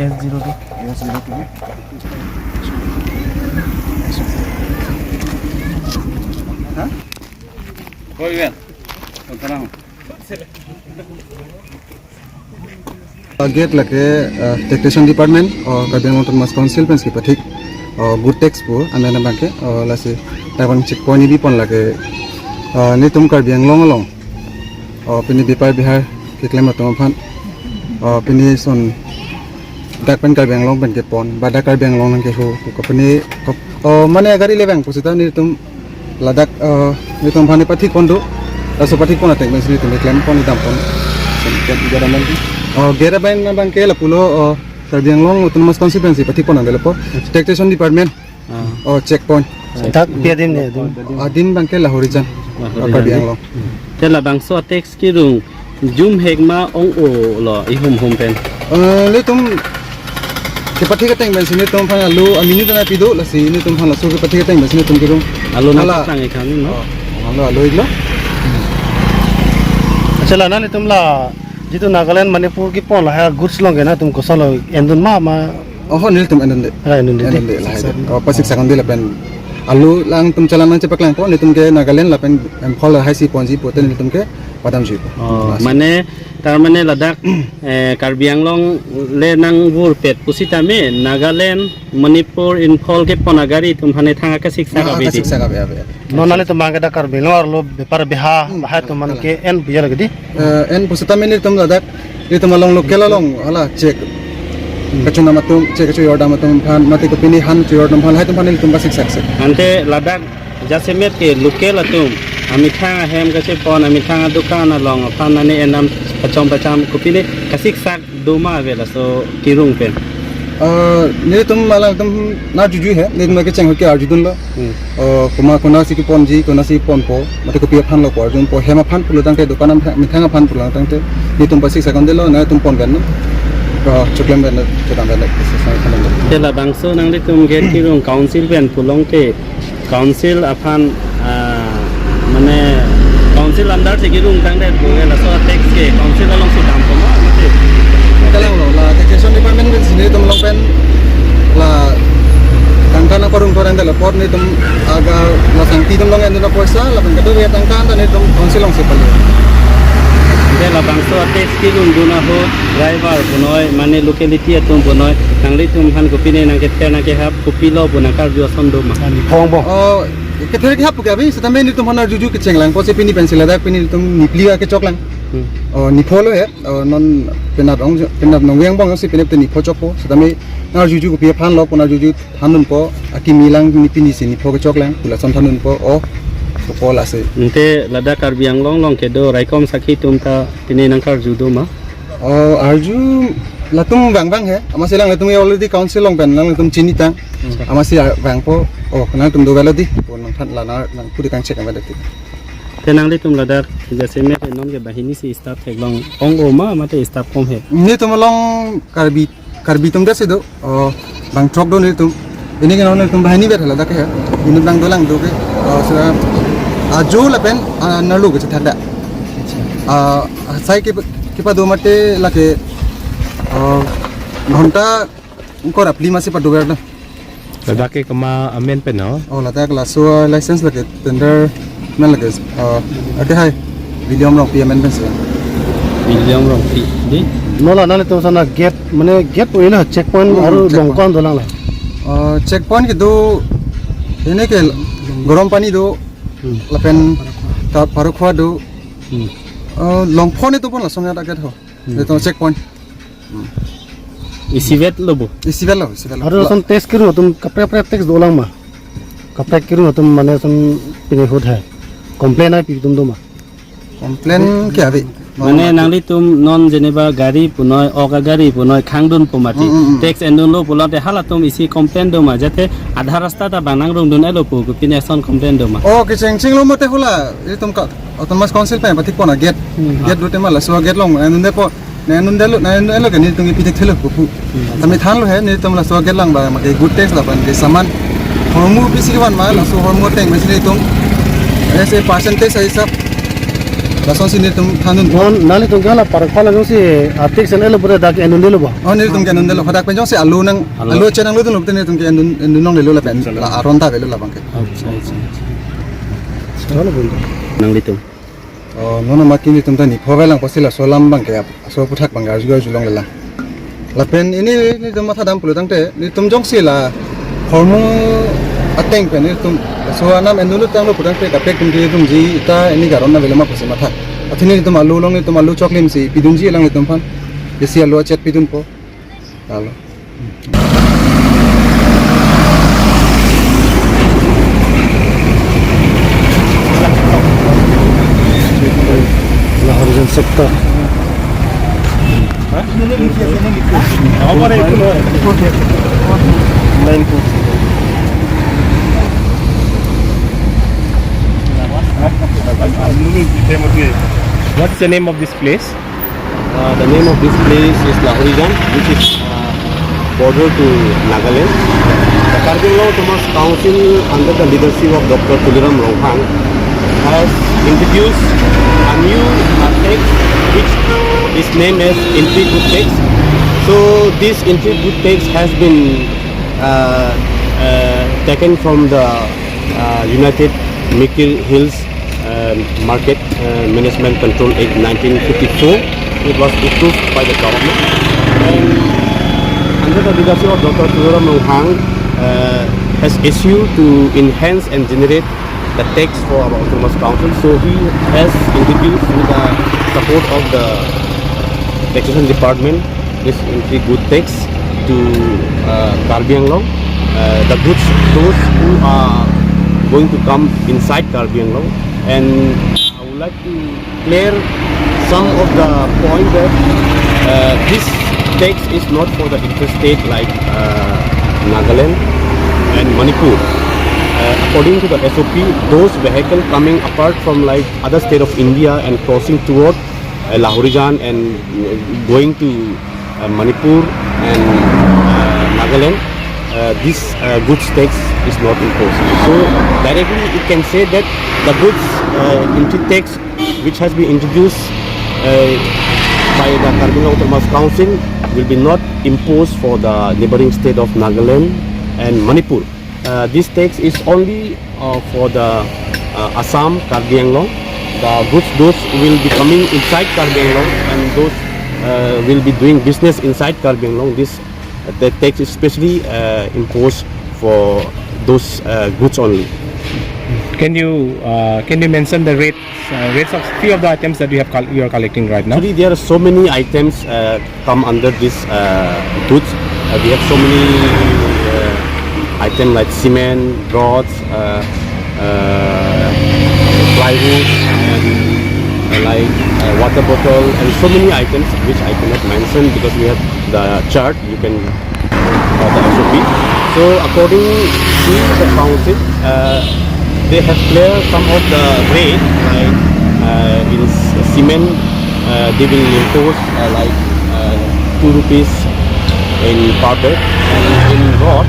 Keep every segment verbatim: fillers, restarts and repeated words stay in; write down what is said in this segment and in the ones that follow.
এছ zero' two. S zero' two. হা? Koi ben. Kontra. Gate lake, uh, Taxation Department, uh, Karbi Anglong Autonomous Council pensi pathik, uh, good tax pu, ane ane abangke, uh, lasi Taiwan checkpoint ni bipon lake, uh, nelitum Karbi Anglong along, uh, pini bepar bihar keklem atum aphan, uh, pini son dak pen Karbi Anglong pen kepon, ba dak Karbi Anglong nangkeho, ko pini, ko, uh, mane agari le vang pusita nelitum ladak, eh, nelitum aphan pathik pon do. Laso pathik pon ateng pensi nelitum keklem pon, idam pon. Sen ket ida daman. Oh, gate abang abangke lapulo, oh, Karbi Anglong Autonomous Council pensi pathik pon ang delepo. Taxation Department. Ah. Oh, checkpoint. Dak pi adim ne, adim? Adim abangke Lahorijan. Lahorijan. Oh, Karbi Anglong. Te labangso tax kirung jumhek ma ong-o lo ihum hum pen? Eh, nelitum kepathik ateng pensi nelitum aphan alu amini dana pido, lasi nelitum aphan laso kepathik ateng pensi nelitum kirung. Alu nang hala. Tang ikan ni, no? Oh, alu, alu iklo. Achala, nanglitum la jitu Nagaland Manipur kepon lahai goods along ke nangtum koson lo, endun ma ma? Oh, nelitum endunde. Ah, endunde. Endunde lahai. Oh, pasik sakon de lapen alu alangtum chalana chepaklangpo, nelitum ke Nagaland lapen Imphal lahai si ponji pute nelitum ke padamji. Oh, mane, tar mane ladak, eh, Karbi Anglong le nangvurpet pusitame Nagaland, Manipur, Imphal kepon agari atum aphan thang akasik sak ave di. Akasik sak ave, ave, ave. Non nanglitum abangke dak Karbi Anglong arlo bepar beha, hmm, bahai atum aphan ke en biya lagi di. Eh, en pusitame nelitum ladak, nelitum along local along, hala check. Hmm. Kachonam atum, check kachoyordam atum aphan, mate kopine han choyordam aphan, lahai atum aphan nelitum pasik sak se. Ante ladak jasemet ke local atum amethang ahem kachepon, amethang adukan along aphan nane enam pachom pacham kopine kasik sak do ma ave laso kirung pen? Ah, nelitum alangtum nangjuju he, nelitum kecheng ahut ke arjudunlo. Hmm. Ah, komat konatsi keponji, konatsi ponpo, mate kopi aphan lo ko arjunpo, hem aphan pulo tangte, dukan aphan, methang aphan pulo tangte, nelitum pasik sakon delo, nangtum pon pen no. Ah, choklem pen no, chodam pen no. Te labangso nanglitum gate kirung council pen pulote, council aphan, ah, mane council under si kirung tangdet bo, laso tax ke council alongsi dampo ma, mate? Kalang lo, la taxation department pensi nelitum along pen la tangka nangparong thorang delo apot nelitum aga la sangti atum along endun apoisa, lapen kadokave tangka ta nelitum council alongsi pali. Te labangso tax kirungdun ahut driver punoi, mane locality atum punoi, nanglitum aphan kopine nangketer nangkehap, kopilo pu nangkarju ason do ma? Ani phong bo. Oh, kether kehap ke abi, setame nelitum aphan arjuju kecheng lang, pusi pini pensi ladak pini nelitum niphli kechok lang. Hmm. Oh, nipho lo he, oh, non penap ong, penap nong yang bong si penap te nipho chokpo, setame nang arjuju kopi aphan lo, pu nang arjuju thandunpo, akimi lang ni pini si nipho kechok lang, pu lason thandunpo, oh, so po lasi. Ante ladak Karbi Anglong along kedo raikom sakhi atum ta pini nangkarju do ma? Oh, arju latum vang vang he. Amatsi lang latum already council along pen lang latum chinitang. Hmm. Amatsi vangpo. Oh, nangtum dovelo di. Oh, nangthan la nang, nang pudi kangchek ang dati. Te nanglitum ladak jasemet non ke banghini si staff theklong ong-o ma mate staff kom he? Nelitum along Karbi, Karbi atum det si do. Oh, bang throk do nelitum. Pini ke non nelitum banghini vet hala dak ke. Inut lang dolang do ke. Oh, sira ajo lapen, ah, nerlo kechethan da. Ah, sai ke, kepado mate lake, ah, ghonta ingkoi ra phli masi padover da. Ladak ke kama amen pen no? Oh, ladak laso license lake tender men lake, ah, ake hai. William Rongpi amen pensi. William Rongpi. Di? No la, nanglitum sana gate, mane gate pu ila checkpoint. Hmm, aru checkpoint. Longkon dolang la? Ah, checkpoint kedo, ini ke Garam Pani do, hmm, lapen ta Parokhowa do. Hmm. Ah, Longphone atum pon lason ya target ho. Hmm. Itu checkpoint. Hmm. Isivet lo bo? Isivet lo, isivet lo. Aru la- lason tax kirung atum kaprek kaprek tax dolang ma? Kaprek kirung atum mane lason pini ahut hai complain ai pi atum do ma? Complain ke ave. Mane nanglitum non jeneba gari punoi, ok agari punoi, khangdunpo mati. Mm, mm, mm. Tax endunlo pulote halatum isi complain do ma? Jate adha rasta ta bang nangrungdun-elo pu kopine ason complain do ma? Oh, kecheng cheng lo mate hula. Itum ka Autonomous Council pen pathik pon agate. Hmm. Gate do tema laso gate along endundepo. Nang endundelo, nang endundelo ke nelitum kepithekthelo pupu. Hmm. Tame thanlo he, nelitum laso gate lang ba, mate good taste lapen ke saman. Hormu pisi van ma, laso hormu ateng masi nelitum. As a percentage hisab. Lasonsi nelitum thandun. Non nanglitum ke hala parkhala jongsi a-tax en-e lo pura dak en-un-e lo ba? Oh, nelitum ke en-un-e lo. Hadak pen jongsi alu nang, alu, alu che nanglutdun lo pute nelitum ke en-un, en-un longle lo lapen. Chala. La aron ta avelo labang ke. Acha, acha, acha. Chala bunda. Nanglitum. Oh, non amat ke nelitum ta ni pho avelang pusi laso alam abang ke ap-, laso aphuthak abang ke arju arjulongle lang. Lapen pini nelitum mathadam pulo tangte, nelitum jongsi la ahormu ateng pen nelitum laso anam en-un-e tanglo pu tangte kaprek atum kedungji ta pini ke aron avelo ma pusi matha. Athe nelitum alu along nelitum alu choklimsi pidunji lang nelitum aphan. Jesi alu achet pidunpo. Lalo. Lahorijan sector. What's the name of this place? Uh, the name of this place is Lahorijan, which is, uh, border to Nagaland. The Karbi Anglong Autonomous Council, under the leadership of Doctor Tuliram Ronghang, has introduced a new, uh, tax, which is named as Entry Good Tax. So this Entry Good Tax has been, uh, uh, taken from the, uh, United Mikir Hills, uh, Market, uh, Management Control Act nineteen fifty-four. It was approved by the government. And under the leadership of Doctor Tuliram Ronghang, uh, has issued to enhance and generate the tax for our autonomous council. So he has introduced, with the support of the taxation department, this Entry Good Tax to, uh, Karbi Anglong, uh, the goods, those who are going to come inside Karbi Anglong. And I would like to clear some of the point that, uh, this tax is not for the interstate like, uh, Nagaland and Manipur. Uh, according to the S O P, those vehicle coming apart from, like, other state of India and crossing toward, uh, Lahorijan and, uh, going to, uh, Manipur and, uh, Nagaland, uh, this, uh, goods tax is not imposed. So directly you can say that the goods, uh, entry tax which has been introduced, uh, by the Karbi Anglong Autonomous Council will be not imposed for the neighboring state of Nagaland and Manipur. Uh, this tax is only, uh, for the, uh, Assam, Karbi Anglong. The goods, those will be coming inside Karbi Anglong and those, uh, will be doing business inside Karbi Anglong. This, uh, the tax is specially, uh, imposed for those, uh, goods only. Can you, uh, can you mention the rates, uh, rates of few of the items that you have col-, you are collecting right now? Actually, there are so many items, uh, come under this, uh, goods. Uh, we have so many, uh, items like cement, rods, uh, uh, plywood, and, uh, like, uh, water bottle, and so many items which I cannot mention because we have the chart. You can, uh, the S O P. So according to the council, uh, they have cleared some of the rate, like, uh, in s-, cement, uh, they will impose, uh, like, uh, two rupees in per bag, and in rod,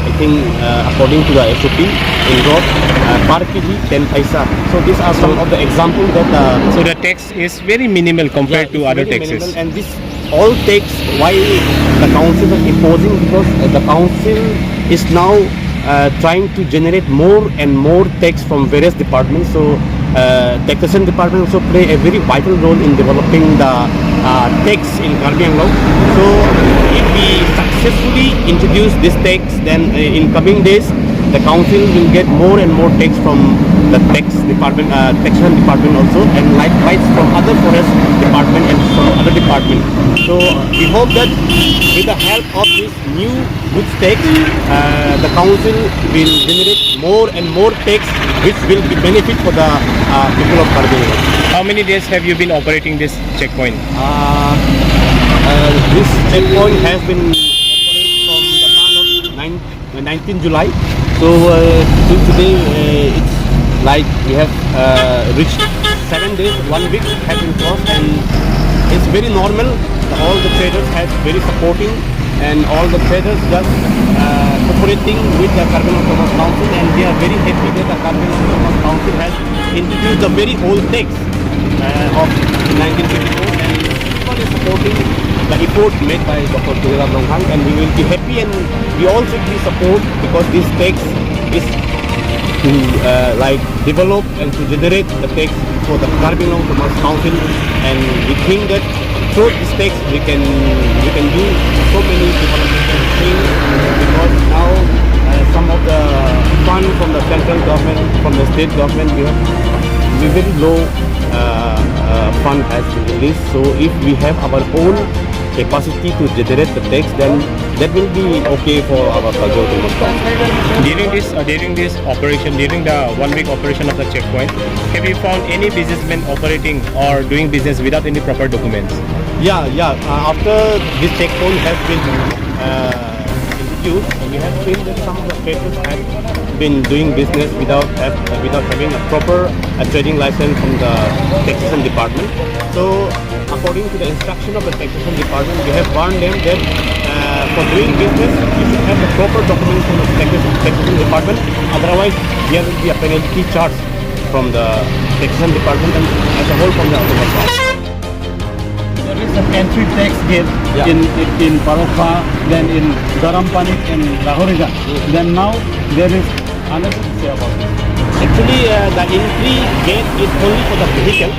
I think, uh, according to the S O P, in rod, uh, per K G ten paisa. So these are some of the example that, uh, so the tax is very minimal compared, yeah, to it's other very taxes, minimal, and this all tax, why the council is imposing, because, uh, the council is now, uh, trying to generate more and more tax from various departments. So, uh, taxation department also play a very vital role in developing the, uh, tax in Karbi Anglong. So if we successfully introduce this tax, then, uh, in coming days, the council will get more and more tax from the tax department, uh, taxation department also, and likewise from other forest department and from other department. So we hope that with the help of this new goods tax, uh, the council will generate more and more tax, which will be benefit for the, uh, people of Karbi Anglong. How many days have you been operating this checkpoint? Uh, uh, this checkpoint has been operated from the month of nine, uh, nineteenth July. So, uh, till today, uh, it's like we have, uh, reached seven days, one week has been crossed, and it's very normal. All the traders have very supporting, and all the traders just, uh, cooperating with the Karbi Anglong Autonomous Council, and they are very happy that the Karbi Anglong Autonomous Council has introduced the very old tax, uh, of nineteen fifty-four, and everyone is supporting the effort made by Doctor Tuliram Ronghang, and we will be happy and we all should be support because this tax is to, uh, like, develop and to generate the tax for the Karbi Anglong Autonomous Council, and we think that through this tax we can, we can do so many development things, because now, uh, some of the fund from the central government, from the state government, we have, we very low, uh, uh, fund has been released. So if we have our own capacity to generate the tax, then that will be okay for our Karbi Autonomous Council. During this, uh, during this operation, during the one week operation of the checkpoint, have you found any businessman operating or doing business without any proper documents? Yeah, yeah. Uh, after this checkpoint has been, uh, introduced, we have seen that some of the traders have been doing business without have, uh, without having a proper, uh, trading license from the taxation department. So, according to the instruction of the taxation department, we have warned them that, uh, for doing business, you should have the proper documents from the taxation, taxation department. Otherwise, there will be a penalty charge from the taxation department and as a whole from the autonomous council. There is an entry tax gate, yeah, in, in, in Parokpha, then in Garampani and Lahorijan. Mm. Then now there is another, say about this. Actually, uh, the entry gate is only for the vehicle,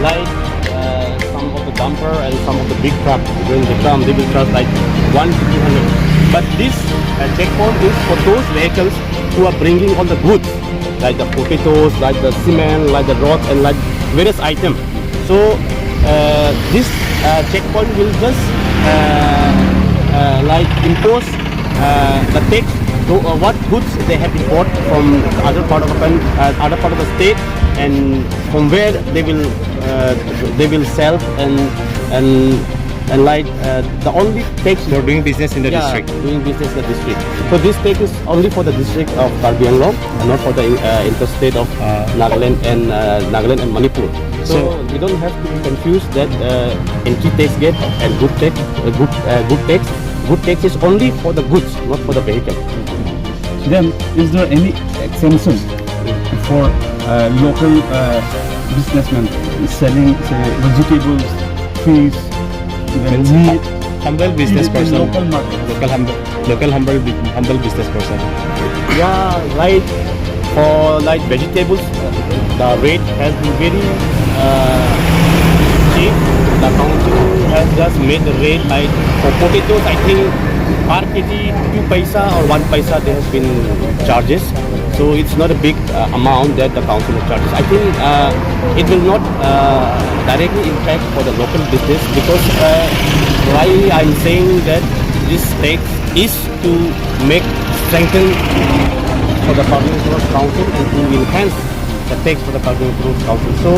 like, uh, some of the dumper and some of the big truck. When they come, they will charge like one to two hundred. But this, uh, checkpoint is for those vehicles who are bringing all the goods, like the potatoes, like the cement, like the rod, and like various items. So, uh, this, uh, checkpoint will just, uh, uh, like, impose, uh, the tax to, uh, what goods they have bought from other part of the coun-, uh, other part of the state, and from where they will, uh, they will sell, and, and, and, like, uh, the only tax for doing business in the, yeah, district, doing business in the district. So this tax is only for the district of Karbi Anglong, and not for the, uh, interstate of, uh, Nagaland and, uh, Nagaland and Manipur. So, so we don't have to be confused that, uh, entry tax gate and good tax, uh, good, uh, good tax. Good tax is only for the goods, not for the vehicle. Then, is there any exemption for, uh, local, uh, businessmen selling, say, vegetables, fish, then means meat, humble business in, in person, local market? Local humble, local humble bu-, humble business person. Yeah, like, for, like, vegetables, the rate has been very, uh, cheap. The council has just made the rate, like, for potatoes, I think, per K G two paisa or one paisa there has been charges. So it's not a big, uh, amount that the council charges. I think, uh, it will not, uh, directly impact for the local business, because, uh, why I'm saying that this tax is to make strengthen for the Karbi Autonomous Council and to enhance the tax for the Karbi Autonomous Council. So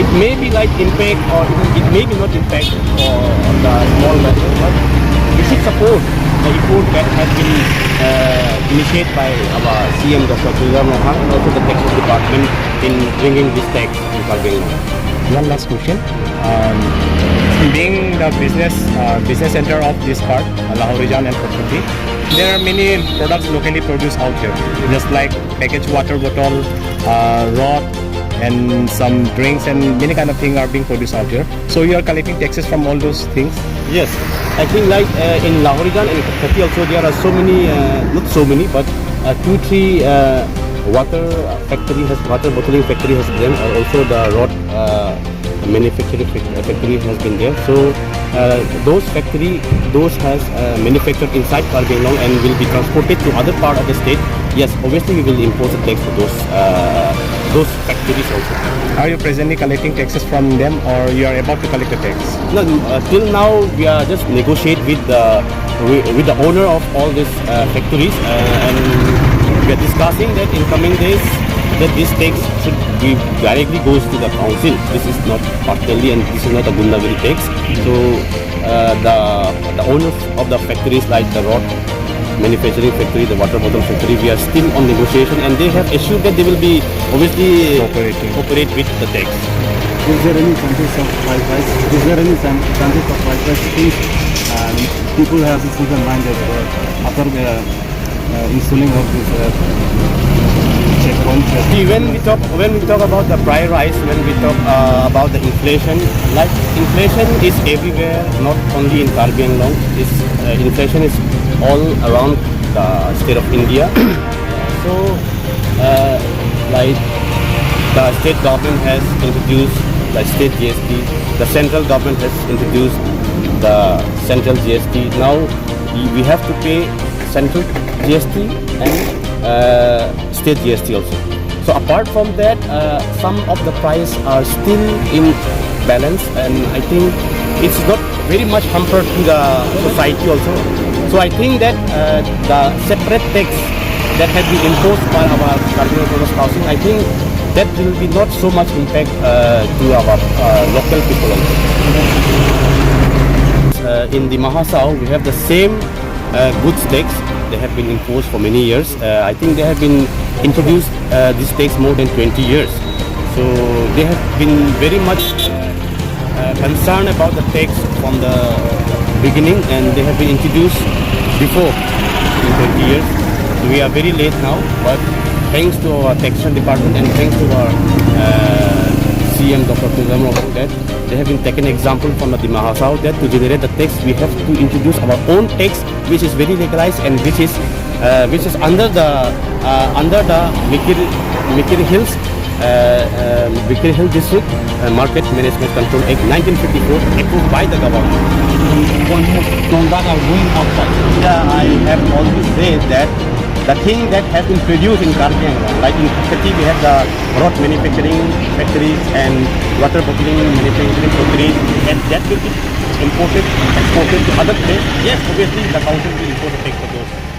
it may be, like, impact, or it may be not impact for the small vendors, but we should support the effort that has been, uh, initiated by our C M Doctor Tuliram Ronghang and also the taxes department in bringing this tax in Karbi Anglong. One last question. Um, being the business, uh, business center of this part, uh, Lahorijan and Khatkhati, there are many products locally produced out here, just like packaged water bottle, uh, rod, and some drinks and many kind of things are being produced out here. So you are collecting taxes from all those things? Yes, I think, like, uh, in Lahorijan and Khatkhati also there are so many, uh, not so many, but, uh, two, three, uh, water factory has, water bottling factory has been, uh, also the rod, uh, manufacturing fac-, uh, factory has been there. So, uh, those factory, those has, uh, manufactured inside Karbi Anglong and will be transported to other part of the state. Yes, obviously we will impose a tax for those, uh, those factories also. Are you presently collecting taxes from them, or you are about to collect the tax? No, uh, till now we are just negotiate with the, with, with the owner of all these, uh, factories, uh, and we are discussing that in coming days that this tax should be directly goes to the council. This is not partially, and this is not a gundagiri tax. So, uh, the, the owners of the factories like the rod manufacturing factory, the water bottle factory, we are still on negotiation, and they have assured that they will be obviously cooperating, cooperate with the tax. Is there any chances of price rise? Is there any chan-, chances of price rise? Since, um, people have this in their mind that, uh, after, uh, uh, installing of this, uh, See, when we talk when we talk about the price rise, when we talk uh, about the inflation, like, inflation is everywhere, not only in Karbi Anglong. It's, uh, inflation is all around the state of India. So, uh, like, the state government has introduced the state G S T, the central government has introduced the central G S T. Now we we have to pay central G S T and uh, state G S T also. So apart from that, uh, some of the price are still in balance, and I think it's not very much hampered to the society also. So I think that uh, the separate tax that has been imposed by our Karbi Autonomous Council, I think that will be not so much impact uh, to our uh, local people also. Uh, in Dima Hasao, we have the same uh, goods tax. They have been imposed for many years. Uh, I think they have been introduced uh, this tax more than twenty years. So they have been very much uh, concerned about the tax from the beginning, and they have been introduced before in twenty years. We are very late now, but thanks to our taxation department and thanks to our uh, C M Doctor Tuliram Ronghang, that they have been taken example from the Dima Hasao, that to generate the tax, we have to introduce our own tax, which is very legalized and which is uh, which is under the uh, under the Mikir Mikir Hills uh, uh, Mikir Hill District uh, Market Management Control Act nineteen fifty-four, approved by the government. One more, no, that are going outside. Yeah, I have always said that the thing that has been produced in Karbi Anglong, like in Kharkhanti, we have the rod manufacturing factories and water bottling manufacturing factories, and that will be imported, exported to other place. Yes, obviously the council will impose a tax for those.